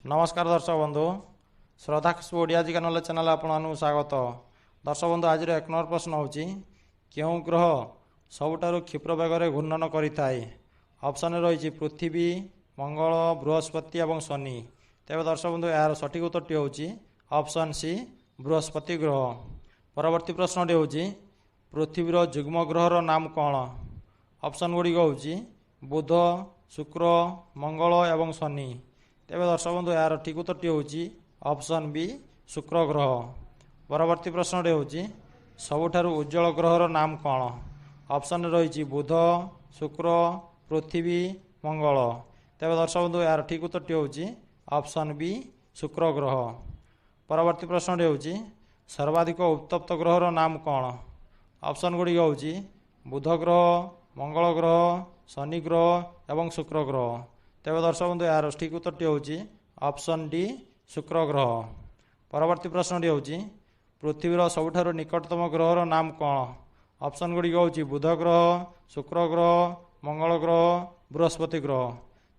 ନମସ୍କାର ଦର୍ଶକ ବନ୍ଧୁ, ଶ୍ରଦ୍ଧା ଖୁସବୁ ଓଡ଼ିଆ ଜିକେ ନଲେଜ ଚ୍ୟାନେଲ୍ ଆପଣମାନଙ୍କୁ ସ୍ୱାଗତ। ଦର୍ଶକ ବନ୍ଧୁ, ଆଜିର ଏକ ନମ୍ବର ପ୍ରଶ୍ନ ହେଉଛି, କେଉଁ ଗ୍ରହ ସବୁଠାରୁ କ୍ଷିପ୍ର ବେଗରେ ଘୂର୍ଣ୍ଣନ କରିଥାଏ? ଅପସନ୍ରେ ରହିଛି ପୃଥିବୀ, ମଙ୍ଗଳ, ବୃହସ୍ପତି ଏବଂ ଶନି। ତେବେ ଦର୍ଶକ ବନ୍ଧୁ, ଏହାର ସଠିକ୍ ଉତ୍ତରଟି ହେଉଛି ଅପସନ୍ ସି, ବୃହସ୍ପତି ଗ୍ରହ। ପରବର୍ତ୍ତୀ ପ୍ରଶ୍ନଟି ହେଉଛି, ପୃଥିବୀର ଯୁଗ୍ମ ଗ୍ରହର ନାମ କ'ଣ? ଅପସନ୍ ଗୁଡ଼ିକ ହେଉଛି ବୁଧ, ଶୁକ୍ର, ମଙ୍ଗଳ ଏବଂ ଶନି। ତେବେ ଦର୍ଶକ ବନ୍ଧୁ, ଏହାର ଠିକ୍ ଉତ୍ତରଟି ହେଉଛି ଅପସନ୍ ବି, ଶୁକ୍ର ଗ୍ରହ। ପରବର୍ତ୍ତୀ ପ୍ରଶ୍ନଟି ହେଉଛି, ସବୁଠାରୁ ଉଜ୍ଜଳ ଗ୍ରହର ନାମ କ'ଣ? ଅପସନ୍ରେ ରହିଛି ବୁଧ, ଶୁକ୍ର, ପୃଥିବୀ, ମଙ୍ଗଳ। ତେବେ ଦର୍ଶକ ବନ୍ଧୁ, ଏହାର ଠିକ୍ ଉତ୍ତରଟି ହେଉଛି ଅପସନ୍ ବି, ଶୁକ୍ର ଗ୍ରହ। ପରବର୍ତ୍ତୀ ପ୍ରଶ୍ନଟି ହେଉଛି, ସର୍ବାଧିକ ଉତ୍ତପ୍ତ ଗ୍ରହର ନାମ କ'ଣ? ଅପସନ୍ ଗୁଡ଼ିକ ହେଉଛି ବୁଧ ଗ୍ରହ, ମଙ୍ଗଳ ଗ୍ରହ, ଶନି ଗ୍ରହ ଏବଂ ଶୁକ୍ର ଗ୍ରହ। ତେବେ ଦର୍ଶକ ବନ୍ଧୁ, ଏହାର ଠିକ୍ ଉତ୍ତରଟି ହେଉଛି ଅପସନ୍ ଡି, ଶୁକ୍ର ଗ୍ରହ। ପରବର୍ତ୍ତୀ ପ୍ରଶ୍ନଟି ହେଉଛି, ପୃଥିବୀର ସବୁଠାରୁ ନିକଟତମ ଗ୍ରହର ନାମ କ'ଣ? ଅପସନ୍ ଗୁଡ଼ିକ ହେଉଛି ବୁଧ ଗ୍ରହ, ଶୁକ୍ର ଗ୍ରହ, ମଙ୍ଗଳ ଗ୍ରହ, ବୃହସ୍ପତି ଗ୍ରହ।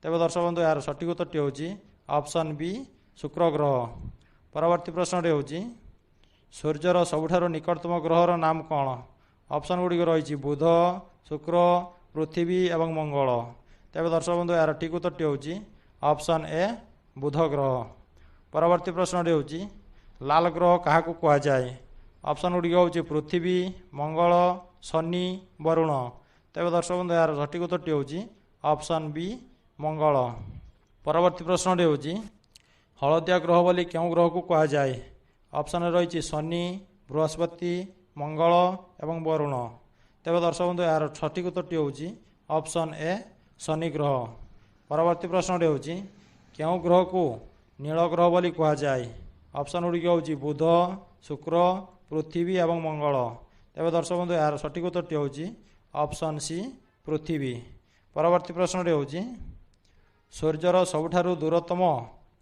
ତେବେ ଦର୍ଶକ ବନ୍ଧୁ, ଏହାର ସଠିକ୍ ଉତ୍ତରଟି ହେଉଛି ଅପସନ୍ ବି, ଶୁକ୍ର ଗ୍ରହ। ପରବର୍ତ୍ତୀ ପ୍ରଶ୍ନଟି ହେଉଛି, ସୂର୍ଯ୍ୟର ସବୁଠାରୁ ନିକଟତମ ଗ୍ରହର ନାମ କ'ଣ? ଅପସନ୍ ଗୁଡ଼ିକ ରହିଛି ବୁଧ, ଶୁକ୍ର, ପୃଥିବୀ ଏବଂ ମଙ୍ଗଳ। ତେବେ ଦର୍ଶକ ବନ୍ଧୁ, ଏହାର ଠିକ୍ ଉତ୍ତରଟି ହେଉଛି ଅପସନ୍ ଏ, ବୁଧ ଗ୍ରହ। ପରବର୍ତ୍ତୀ ପ୍ରଶ୍ନଟି ହେଉଛି, ଲାଲ ଗ୍ରହ କାହାକୁ କୁହାଯାଏ? ଅପସନ୍ ଗୁଡ଼ିକ ହେଉଛି ପୃଥିବୀ, ମଙ୍ଗଳ, ଶନି, ବରୁଣ। ତେବେ ଦର୍ଶକ ବନ୍ଧୁ, ଏହାର ସଠିକ୍ ଉତ୍ତରଟି ହେଉଛି ଅପସନ୍ ବି, ମଙ୍ଗଳ। ପରବର୍ତ୍ତୀ ପ୍ରଶ୍ନଟି ହେଉଛି, ହଳଦିଆ ଗ୍ରହ ବୋଲି କେଉଁ ଗ୍ରହକୁ କୁହାଯାଏ? ଅପସନ୍ରେ ରହିଛି ଶନି, ବୃହସ୍ପତି, ମଙ୍ଗଳ ଏବଂ ବରୁଣ। ତେବେ ଦର୍ଶକ ବନ୍ଧୁ, ଏହାର ସଠିକ୍ ଉତ୍ତରଟି ହେଉଛି ଅପସନ୍ ଏ, ଶନି ଗ୍ରହ। ପରବର୍ତ୍ତୀ ପ୍ରଶ୍ନଟି ହେଉଛି, କେଉଁ ଗ୍ରହକୁ ନୀଳ ଗ୍ରହ ବୋଲି କୁହାଯାଏ? ଅପସନ୍ ଗୁଡ଼ିକ ହେଉଛି ବୁଧ, ଶୁକ୍ର, ପୃଥିବୀ ଏବଂ ମଙ୍ଗଳ। ତେବେ ଦର୍ଶକ ବନ୍ଧୁ, ଏହାର ସଠିକ୍ ଉତ୍ତରଟି ହେଉଛି ଅପସନ୍ ସି, ପୃଥିବୀ। ପରବର୍ତ୍ତୀ ପ୍ରଶ୍ନଟି ହେଉଛି, ସୂର୍ଯ୍ୟର ସବୁଠାରୁ ଦୂରତମ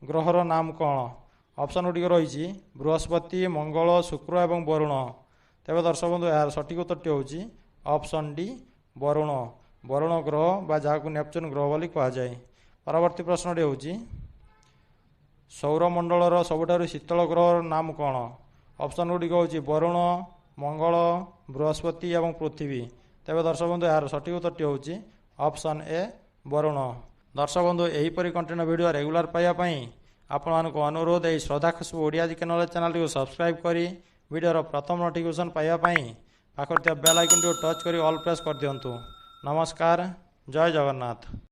ଗ୍ରହର ନାମ କ'ଣ? ଅପସନ୍ ଗୁଡ଼ିକ ରହିଛି ବୃହସ୍ପତି, ମଙ୍ଗଳ, ଶୁକ୍ର ଏବଂ ବରୁଣ। ତେବେ ଦର୍ଶକ ବନ୍ଧୁ, ଏହାର ସଠିକ୍ ଉତ୍ତରଟି ହେଉଛି ଅପସନ୍ ଡି, ବରୁଣ। ବରୁଣ ଗ୍ରହ ବା ଯାହାକୁ ନେପଚୁନ୍ ଗ୍ରହ ବୋଲି କୁହାଯାଏ। ପରବର୍ତ୍ତୀ ପ୍ରଶ୍ନଟି ହେଉଛି, ସୌରମଣ୍ଡଳର ସବୁଠାରୁ ଶୀତଳ ଗ୍ରହର ନାମ କ'ଣ? ଅପସନ୍ ଗୁଡ଼ିକ ହେଉଛି ବରୁଣ, ମଙ୍ଗଳ, ବୃହସ୍ପତି ଏବଂ ପୃଥିବୀ। ତେବେ ଦର୍ଶକ ବନ୍ଧୁ, ଏହାର ସଠିକ୍ ଉତ୍ତରଟି ହେଉଛି ଅପସନ୍ ଏ, ବରୁଣ। ଦର୍ଶକ ବନ୍ଧୁ, ଏହିପରି କଣ୍ଟେଣ୍ଟ ଭିଡ଼ିଓ ରେଗୁଲାର ପାଇବା ପାଇଁ ଆପଣମାନଙ୍କୁ ଅନୁରୋଧ, ଏହି ଶ୍ରଦ୍ଧା ଖୁସବୁ ଓଡ଼ିଆ ଜିକେ ନଲେଜ ଚ୍ୟାନେଲଟିକୁ ସବସ୍କ୍ରାଇବ୍ କରି ଭିଡ଼ିଓର ପ୍ରଥମ ନୋଟିଫିକେସନ୍ ପାଇବା ପାଇଁ ପାଖରେ ଥିବା ବେଲ୍ ଆଇକନ୍ଟିକୁ ଟଚ୍ କରି ଅଲ୍ ପ୍ରେସ୍ କରିଦିଅନ୍ତୁ। ନମସ୍କାର, ଜୟ ଜଗନ୍ନାଥ।